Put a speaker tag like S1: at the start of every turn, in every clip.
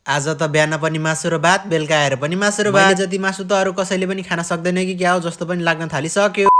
S1: आज त बिहान पनि मासु र भात, बेलुका आएर पनि मासु र भात। जति मासु त अरू कसैले पनि खान सक्दैन कि क्या हो जस्तो पनि लाग्न थालिसक्यो।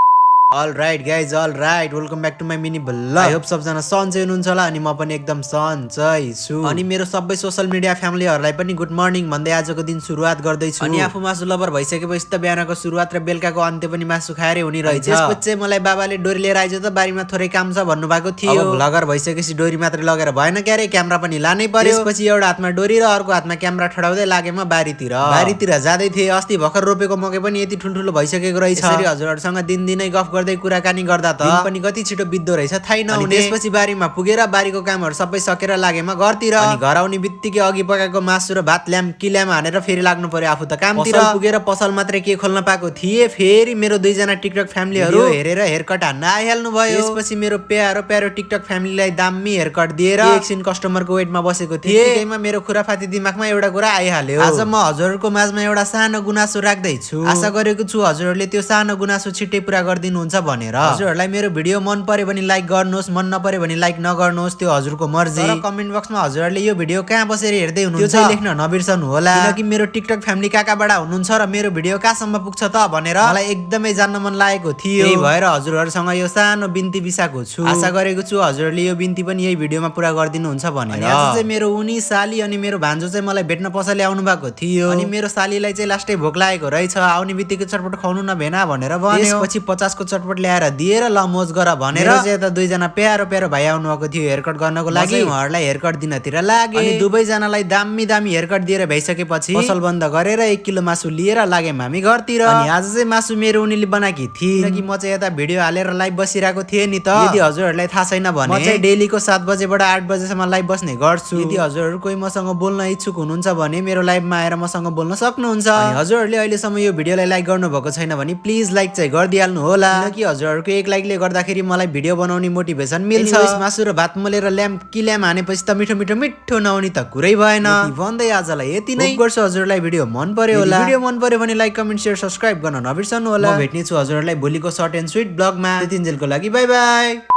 S1: All right guys, all right, welcome back to my mini vlog. I hope सबजना सन्चै हुनुहुन्छ होला अनि म पनि एकदम सन्चै छु। अनि मेरो सबै सोशल मिडिया फ्यामिलीहरुलाई पनि गुड मर्निङ भन्दै आजको दिन सुरुवात गर्दै छु। अनि आफू मासु लभर भइसकेपछि त बिहानको सुरुवात र बेलुकाको अन्त्य पनि मासु खाएरै हुने रहेछ। त्यसपछि चाहिँ मलाई बाबाले डोरी लिएर आइज त बारीमा थोरै काम छ भन्नु भएको थियो। अब भ्लगर भइसकेपछि डोरी मात्र लगेर भएन क्यारे, क्यामेरा पनि लानै पर्यो। त्यसपछि एउटा हातमा डोरी र अर्को हातमा क्यामेरा ठडाउँदै लागे म बारीतिर जाँदै थिए। अस्ति भर्खर रोपेको मकै पनि यति ठुलठुलो भइसकेको रहेछ। यसरी हजुरहरुसँग दिनदिनै गफ गर्दै कुराकानी गर्दा त दिन पनि कति छिटो बित्दो रहेछ थाहै नहुने। त्यसपछि बारीमा पुगेर बारीको कामहरु सबै सकेर लागे म घरतिर। अनि घर आउने बित्तिकै अघि पकाएको मासु र भात ल्याम किल्याम हानेर फेरि लाग्नु पर्यो आफू त कामतिर। पुगेर पसल मात्रै के खोल्न पाएको थिए, फेरि मेरो दुईजना टिकटक फ्यामिलीहरु हेरेर हेयरकट हान्न आइहाल्नु भयो। त्यसपछि मेरो प्यारो टिकटक फ्यामिलीलाई दामी हेयरकट दिएर एकछिन कस्टमरको वेटमा बसेको थिए। त्यतिकैमा मेरो खुराफाती दिमागमा एउटा कुरा आइहाल्यो। आज म हजुरहरुको माझमा एउटा सानो गुनासो राख्दै छु। आशा गरेको छु हजुरहरुले त्यो सानो गुनासो छिट्टै पूरा गरिदिनुहुन्छ भनेर। हजुरहरुलाई मेरो भिडियो मन पर्यो भने लाइक गर्नुहोस्, मन नपर्यो भने लाइक नगर्नुहोस्, त्यो हजुरको मर्जी। तर कमेन्ट बक्समा हजुरहरुले यो भिडियो कहाँ बसेर हेर्दै हुनुहुन्छ त्यो चाहिँ लेख्न नबिर्सनु होला, किनकि मेरो टिकटक फ्यामिली कहाँबाट हुनुहुन्छ र मेरो भिडियो कहाँसम्म पुग्छ त भनेर मलाई एकदमै जान्न मन लागेको थियो। त्यही भएर हजुरहरुसँग यो सानो बिन्ती बिसाको छु। आशा गरेको छु हजुरहरुले यो बिन्ती पनि यही भिडियोमा पूरा गरिदिनुहुन्छ भनेर। अनि आज चाहिँ मेरो उनी साली अनि मेरो भान्जो चाहिँ मलाई भेट्न पसलले आउनु भएको थियो। अनि मेरो सालीलाई चाहिँ लास्टै भोक लागेको रहेछ, आउने बित्तिकै चटपट खुवाउनु न भेना भनेर भन्यो। त्यसपछि 50 को चटपट ल्याएर दिएर ल मोज गर भनेर चाहिँ त दुईजना प्यारो भाइ आउनु भएको थियो हेयरकट गर्नको लागि। उहाँहरुलाई हेयरकट दिनतिर लागे। अनि दुवैजनालाई दामी हेयरकट दिएर भइसकेपछि पसल बन्द गरेर 1 किलो मासु लिएर लागे हामी घरतिर। अनि आज चाहिँ मासु मेरो उनीले बनाकी थिए, किनकि म चाहिँ यता भिडियो हालेर लाइभ बसिरहेको थिएँ नि त। यदि हजुरहरुलाई थाहा छैन भने म चाहिँ डेलीको 7 बजेबाट 8 बजेसम्म लाइभ बस्ने गर्छु। यदि हजुरहरु कोही मसँग बोल्न इच्छुक हुनुहुन्छ भने मेरो लाइभमा आएर मसँग बोल्न सक्नुहुन्छ। अनि हजुरहरुले अहिलेसम्म यो भिडियोलाई लाइक गर्नु भएको छैन भने प्लिज लाइक चाहिँ गरिदिहाल्नु होला, किनकि हजुरहरुको एक लाइकले गर्दाखेरि मलाई भिडियो बनाउने मोटिभेसन मिल्छ। मासु र भात मोलेर ल्याम किल्याम हानेपछि त मिठो नहुने त कुरै भएन। भन्दै आजलाई यति नै गर्छु। हजुरलाई भिडियो मन पर्यो होला, भिडियो मन पर्यो भने लाइक कमेन्ट शेयर सब्स्क्राइब गर्न नबिर्सनु होला। म भेट्ने छु हजुरलाई भोलिको सर्ट एन्ड स्वीट ब्लगमा। त्यतिन्जेलको लागि बाइ बाइ।